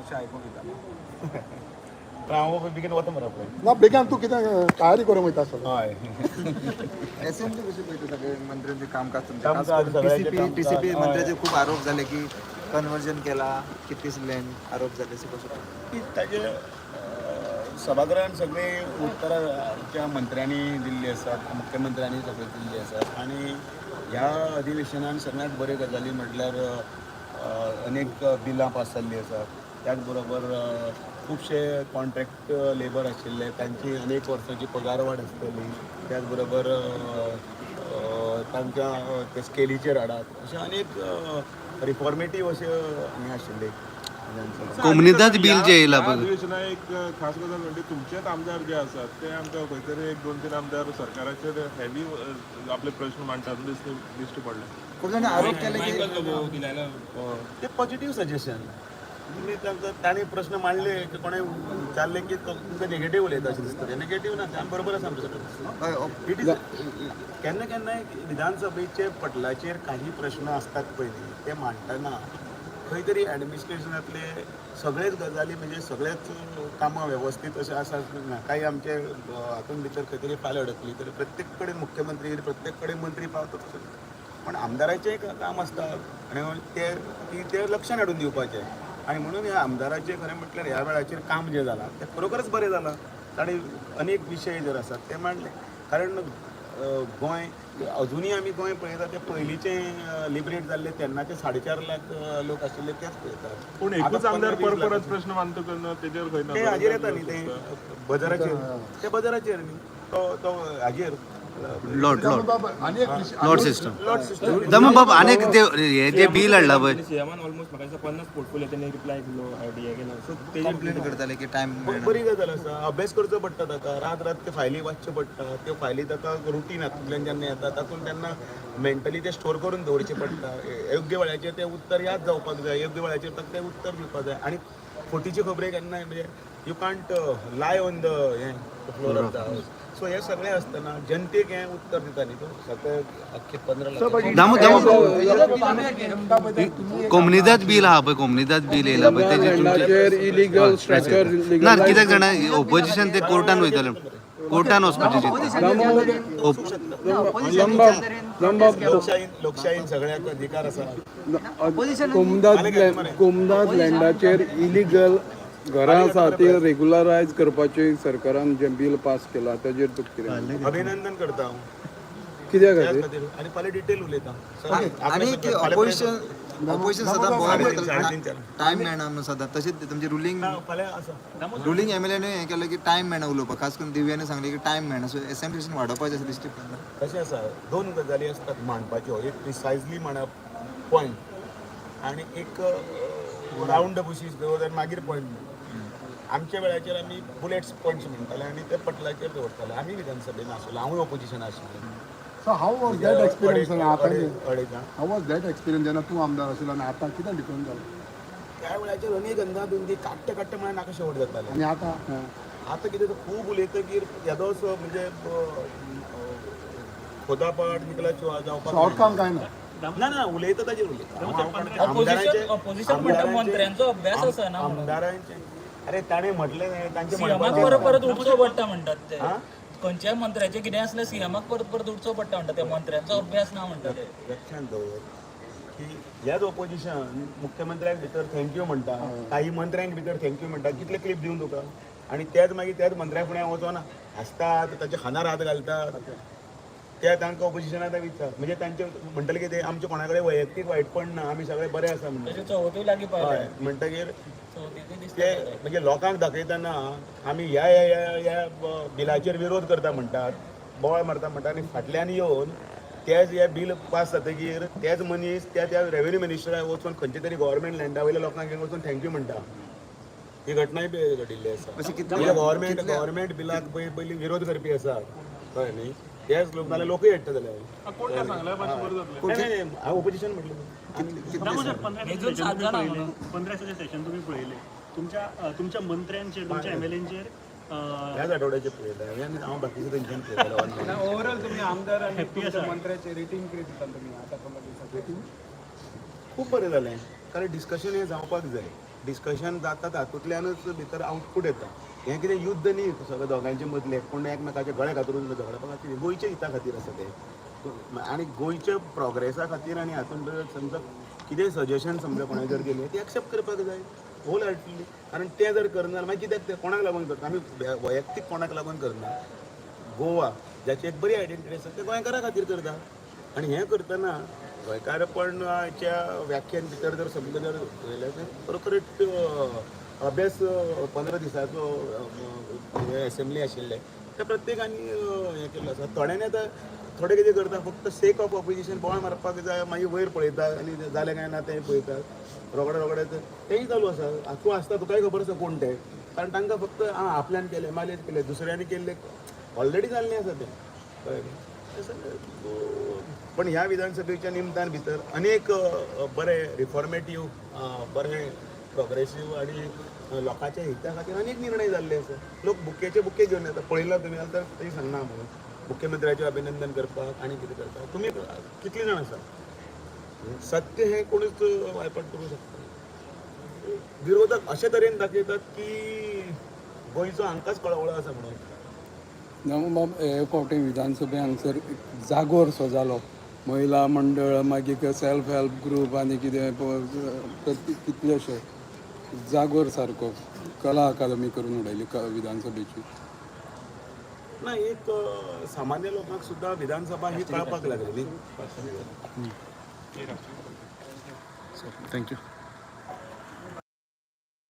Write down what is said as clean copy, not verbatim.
खुबशें आयकूंक येता, पण हांव बेगीन वता मरे पळय. ना, बेगीन तूं कितें तयारी करूंक वयता आसतलो. हय. असेंब्ली कशी पळयता, सगळे मंत्र्यांचे कामकाज तुमचे? कामकाज, सगळ्यांचें टीसीपी कामकाज, टीसीपी हय. मंत्र्याचे खूप आरोप झाले की कन्वर्जन केला, कितलीच लँड, आरोप झाले, असे कसं? की ताजे सभागृहान सगळीं उत्तरां आमच्या मंत्र्यांनी दिल्ली आसात, मुख्यमंत्र्यांनी सगळीं दिल्ली आसात आनी ह्या अधिवेशनान सगळ्यांत बऱ्यो गजाली म्हटल्यार अनेक बिलां पास जाल्लीं आसात. त्याच बरोबर खुबशे कॉन्ट्रॅक्ट लेबर आशिल्ले, तांची अनेक वर्सांची पगार वाड आसतली. त्याच बरोबर अ, अ, तांकां ते स्केलीचेर हाडात, अशे अनेक रिफॉर्मेटीव अशे हें आशिल्ले विधानसभा. कोमुनिदाद बिल जे येयला ह्या पळय. अधिवेशनात एक खास गजाल म्हणजे तुमचेच आमदार जे आसात ते आमकां खंय तरी एक दोन तीन आमदार सरकाराचेर हेवी आपले प्रश्न मांडटात दिश्टी पडले. खूप जण आरोप केले की ते पॉझिटिव्ह सजेशन तुम्ही तांकां, तांणी प्रश्न मांडले की कोणें विचारले की तो तुमकां नेगेटीव उलयता अशें दिसता. ते नेगेटीव ना, ते बरोबर आसा आमचें सगळें. हय, it is केन्ना केन्नाय विधानसभेचे पटलाचेर काही प्रश्न आसतात पळय, ते मांडटना खंय तरी एडमिनिस्ट्रेशनांतले सगळेच गजाली, म्हणजे सगळेच कामां वेवस्थीत अशें आसा ना. काही आमचे हातून भितर खंय तरी फायल अडकली तर प्रत्येक कडेन मुख्यमंत्री, प्रत्येक कडेन मंत्री पावता तशें ना. पण आमदाराचें काम आसता आनी ते ती ते लक्षान हाडून दिवपाचें. आनी म्हणून ह्या आमदाराचें खरें म्हटल्यार ह्या वेळाचेर काम जें जालां तें खरोखरच बरें जालां. ताणें अनेक विशय जर आसात ते मांडले, कारण गोंय अजुनूय आमी गोंय पळयता ते पयलींचे लिबरेट जाल्ले तेन्नाचे 4.5 लाख लोक आशिल्ले तेच पळयतात. पूण एकूच आतां आमदार 15-20 परत लाख परत प्रश्न मांडटा तेन्ना तेजेर खंय ते नजर हाजेर येता न्ही, ते बजाराचेर, ते बजाराचेर न्ही, तो तो हाजेर. Lot lot. बाब, आनी एक विशय- lot system. Lot system. Damu बाब, आनीक ते हे जे बिल हाडला पळय. सीएमान ऑलमोस्ट म्हाका दिसता 50 पोर्टफोलियो तेणी रिप्लाय दिलो, आयडिया केलो, सो तेजेर कंप्लेन करताले की टायम मेळना. बरी गजाल आसा. अभ्यास करचो पडटा ताका, रात रात ते फायली वाचच्यो पडटा. त्यो फायली ताका रुटीन हातूंतल्यान जेन्ना येता तातूंत तेन्ना मेंटली ते स्टोर करून दवरचें पडटा. योग्य वेळाचेर तें उत्तर याद जावपाक जाय, योग्य वेळाचेर ताका तें उत्तर दिवपाक जाय. आनी फटीच्यो खबरी केन्नाय, म्हणजे you can't lie on the हें floor of the house. So हें सगळें आसतना जनतेक हें उत्तर दिता न्ही तो सगळे अख्खे 15 लाख. दामू, दामू, कोमुनिदाद बिल आहा पळय, कोमुनिदाद बिल येयला पळय, तेजेर तुमचे इलिगल स्ट्रक्चर. ना, कित्याक जाणा, ओपोजिशन ते कोर्टान वयतले, कोर्टान वचपाचें चिंतता. लोकशाहीन लोकशाहीन सगळ्यांक अधिकार आसा. कोमदाद, कोमदाद लँडाचेर इलिगल घरां आसा ती रेगुलरायज करपाची सरकारान जें बिल पास केलां ताजेर तुका कितें? अभिनंदन करता हांव. कित्या त्याच खातीर? खातीर आनी फाल्यां डिटेल उलयता. आणि ऑपोजिशन ऑपोजिशन सदां बोवाळ 3:30 चार. टायम मेळना म्हणून सदां. तशेंच तुमचे रुलींग फाल्यां आसा. रुलींग एमएलएने हें केलें की टायम मेळना उलोवपाक, खास करून दिव्याने सांगलें की टायम मेळना, सो एसेंब्ली सेशन वाडोवपाचें अशें दिश्टी पडना. कशें आसा, दोन गजाली आसतात मांडपाच्यो. एक प्रिसायजली मांडप पॉयंट आनी एक रावंड बुशीस दवर आनी मागीर पॉयंट. आमच्या वेळाचेर आमी बुलेट्स पॉयंट्स म्हणटाले आनी ते पटलाचेर दवरताले. आमी विधानसभेन आशिल्ले, हांवूय ऑपोजिशन आशिल्लें. So how was that experience आतां? अडेजां. हाव वॉज that experience जेन्ना तूं आमदार आशिल्लो आनी आतां कितें डिफरंट जालें? त्या वेळाचेर अनेक अंदाधुंदी, काडटे काडटे म्हळ्यार नाका शेवट जाताले. आनी आतां आतां कितें, तो खूब उलयतकीर येदोसो म्हणजे खोदापाट निकला जावपाक. आउटकम कांय ना. ना ना, उलयता ताजेर उलयता. ऑपोजिशन ऑपोजिशन म्हणटा मंत्र्यांचो अभ्यास आसना म्हणून. आमदारांचे, अरे ताणें म्हटलें तांचे सीएमाक म्हणपाचें. परत परत उठचो पडटा म्हणटात ते. खंयच्याय मंत्र्याचें कितें आसल्यार सीएमाक परत परत उठचो पडटा म्हणटा ते, मंत्र्यांचो अभ्यास ना म्हणटा ते. लक्षात दवर की ह्याच ऑपोजिशन मुख्यमंत्र्यांक भितर thank you म्हणटा, काही मंत्र्यांक भितर thank you म्हणटा. कितले क्लिप दिवन तुका? आनी त्याच मागीर त्याच मंत्र्या फुडें वचोन हांसतात, ताच्या खांदार हात घालतात. त्या तांकां ऑपोजिशनाक आतां विचार, म्हणजे तांचे म्हणटले की ते आमचे कोणा कडेन वैयक्तीक वायटपण ना, आमी सगळे बरे आसा म्हणटा. तशें चवथूय लागीं पावल्या. हय, म्हणटगीर चवथीकूय दिसता. ते म्हणजे लोकांक दाखयतना आमी ह्या ह्या ह्या ह्या बिलाचेर विरोध करता म्हणटात, बोवाळ मारता म्हणटात आनी फाटल्यान येवन तेच हे बील पास जातकीर तेच मनीस त्या त्या रेवेन्यू मिनिस्टराक वचून खंयचे तरी गव्हर्मेंट लँडा वयल्या लोकांक घेवन वचून thank you म्हणटा. ही घटनाय बी घडिल्ली आसा. अशें कितले- म्हणजे गव्हर्मेंट गव्हर्मेंट बिलाक पयलीं विरोध करपी आसात, कळ्ळें न्ही, तेच लोक नाल्यार लोकूय हाडटा जाल्यार. कोण काय सांगल्या मातशें बरें जातलें. नाही, नाही, हांव ऑपोजिशन म्हटलें. मेजून सात जाणां म्हणून. 15 दिसाचें सेशन तुम्ही पळयलें, तुमच्या तुमच्या मंत्र्यांचेर, तुमच्या एमएलएंचेर ह्याच आठवड्याचे पळयता हांवें आनी हांव बाकीचे तेंच्यान पळयतालो online. Overall तुम्ही आमदार आणि हॅपी आसा. मंत्र्याचे रेटिंग कितें दिता तुम्ही आता? खूब बरें जालें, कारण डिस्कशन हें जावपाक जाय. डिस्कशन जाता, तातूंतल्यानच भितर आवटपूट येता. हें कितें युद्ध न्ही सगळें दोगांयचे मदलें, कोण एकमेकाच्या गळे कातरून झगडपा खातीर, गोंयच्या हिता खातीर आसा तें आनी गोंयच्या प्रोग्रेसा खातीर. आनी हातूंत भितर समजा कितें सजेशन समजा कोणें जर दिलें तें एक्सेप्ट करपाक जाय होल हार्टली, कारण तें जर करना जाल्यार मागीर कित्याक तें कोणाक लागून करता? आमी वैयक्तीक कोणाक लागून करना. गोवा ज्याची एक बरी आयडेंटिटी आसा ते गोंयकारा खातीर करता. आनी हें करतना गोंयकारपणाच्या व्याख्येन भितर जर समजा जर पळयल्यार तर खरोखरीच अभ्यास 15 दिसाचो हे एसेंब्ली आशिल्ले ते प्रत्येकानी हें केल्लो आसा. थोड्यांनी आतां थोडे कितें करता, फक्त सेक ऑफ ऑपोजिशन बोवाळ मारपाक जाय, मागीर वयर पळयता आनी जालें काय ना तें पळयतात रोगडे रोगडे, तेंय चालू आसा. तूं आसता, तुकाय खबर आसा कोण ते, कारण तांकां फक्त आं आपल्यान केलें, मागीर केलें, दुसऱ्यांनी केल्लें ऑलरेडी जाल्लें आसा तें, कळ्ळें न्ही? तें सगळें. पण ह्या विधानसभेच्या निमतान भितर अनेक बरे रिफॉर्मेटीव, बरे प्रोग्रेसीव आनी लोकांच्या हिता खातीर अनेक निर्णय जाल्ले आसा. लोक बुकेचे बुके घेवन येता, पळयला तुमी जाल्यार तरी सांगना म्हणून मुख्यमंत्र्याचें अभिनंदन करपाक आनी कितें करपाक तुमी कितली जाण आसा. सत्य हें कोणूच वायपट करूंक शकता. विरोधक अशे तरेन दाखयतात की गोंयचो हांकांच कळवळो आसा म्हणून. दामूबाब, हे फावटी विधानसभे हांगसर एक जागोर सो जालो, महिला मंडळ, मागीर सेल्फ हेल्प ग्रूप आनी कितें कितलेशे जागोर सारको कला अकादमी करून उडयली विधानसभेची. ना, एक सामान्य लोकांक सुद्दां विधानसभा ही कळपाक लागली न्ही. Thank you.